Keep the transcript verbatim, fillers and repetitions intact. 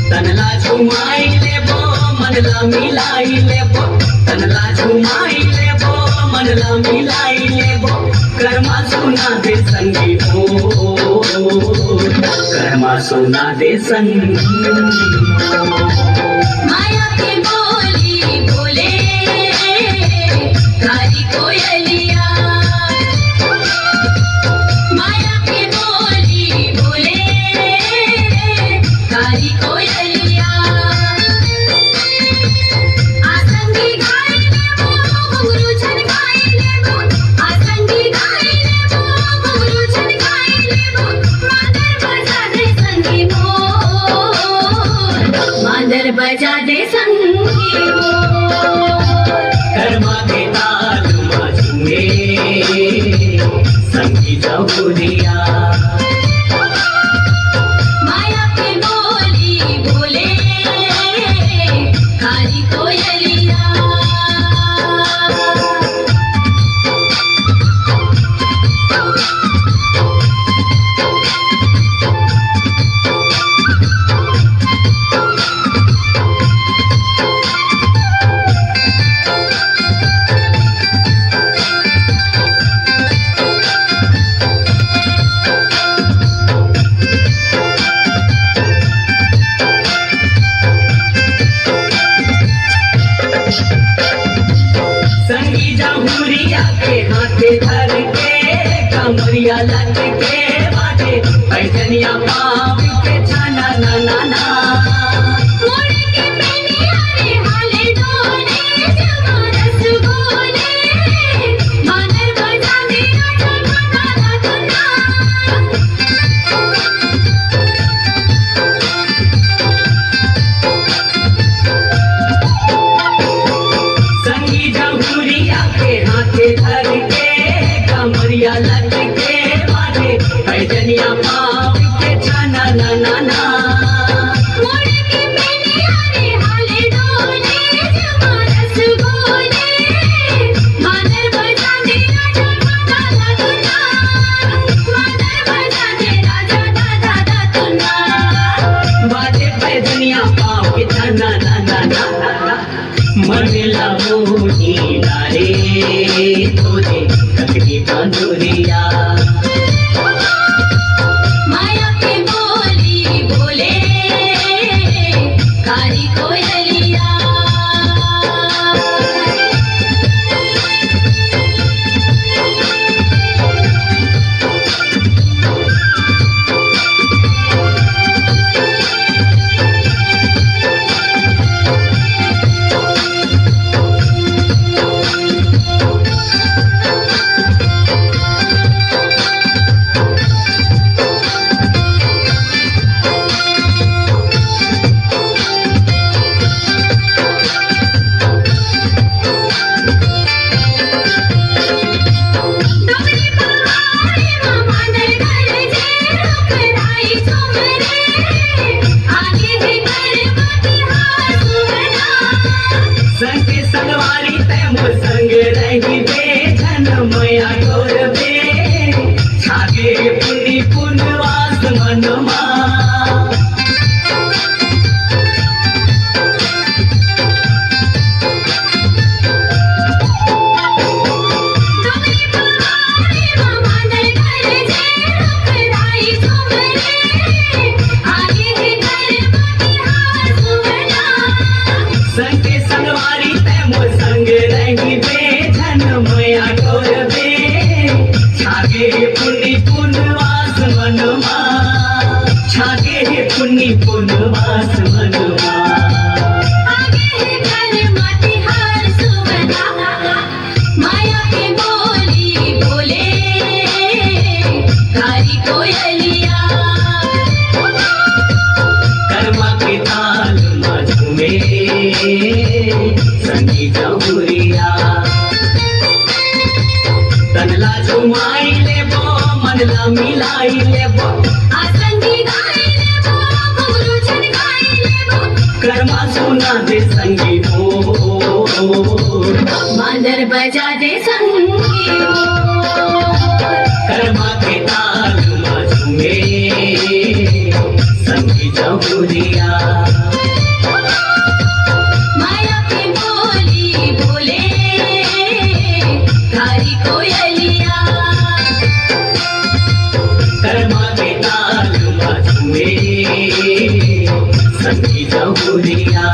तन ला झुमाई लेबो, मन ला मिलाई लेबो, तन ला झुमाई लेबो, मन ला मिलाई लेबो। करमा सुना दे संगी हो, करमा सुना दे संगी हो। माया के बोली बोले कारी कोयलिया, माया के बोली बोले कारी कोयलिया। आ संगी गाई लेबो, घुंघरू झनकाई लेबो। आ संगी गाई लेबो, घुंघरू झनकाई लेबो। मांदर बजा दे संगी मोर, मांदर बजा दे संगी मोर। करमा के ताल मा झूमे संगी जहुरिया। माया के बोली बोले कारी कोयलिया। संगी जहुरिया के हाथे धर के, कमरिया लटके बाटे, पैजनिया पाँव के छाना ना ना ना। मोड़ के पेनिया रे हाले डोले, जमा रसगोले, मांदर बजा दे राजा गाना ला दुना। संगी जहुरिया के हाथे धर के, कमरिया लटके बाटे, पैजनिया पाँव के छाना ना ना ना। मोड़ के पेनिया रे हाले डोले, जमा रसगोले, मांदर बजा दे राजा गाना ला दुना। मांदर बजा दे राजा गाना ला दुना। बाजे पैजनिया पाँव के छाना ना ना ना ना। मन ला मोही डारे तोरे ककड़ी बांधुरिया। माया के बोली बोले कारी कोयलिया। संग संगवारी ते मोर संग रहिबे, झन मया डोरबे, छागे पुन्नी पुनवास मन मा। संगे संगवारी ते मोर संग रहिबे, झन मया डोरबे। छागे हे पुन्नी पुनवास मन मा, छागे हे पुन्नी पुनवास मन मा। आगे हे करमा तिहार सुमना। माया के बोली बोले कारी कोयलिया। करमा के ताल मा झूमे संगी जहुरिया। तन ला झुमाई लेबो, मन ला मिलाई लेबो। आ संगी गाई लेबो, घुंघरू झनकाई लेबो। करमा सुना दे संगी हो। मांदर बजा दे संगी हो। करमा के ताल मा झूमे। जहुरिया। माया के बोली बोले कारी कोयलिया। करमा के ताल बाजुए संगी जहुरिया।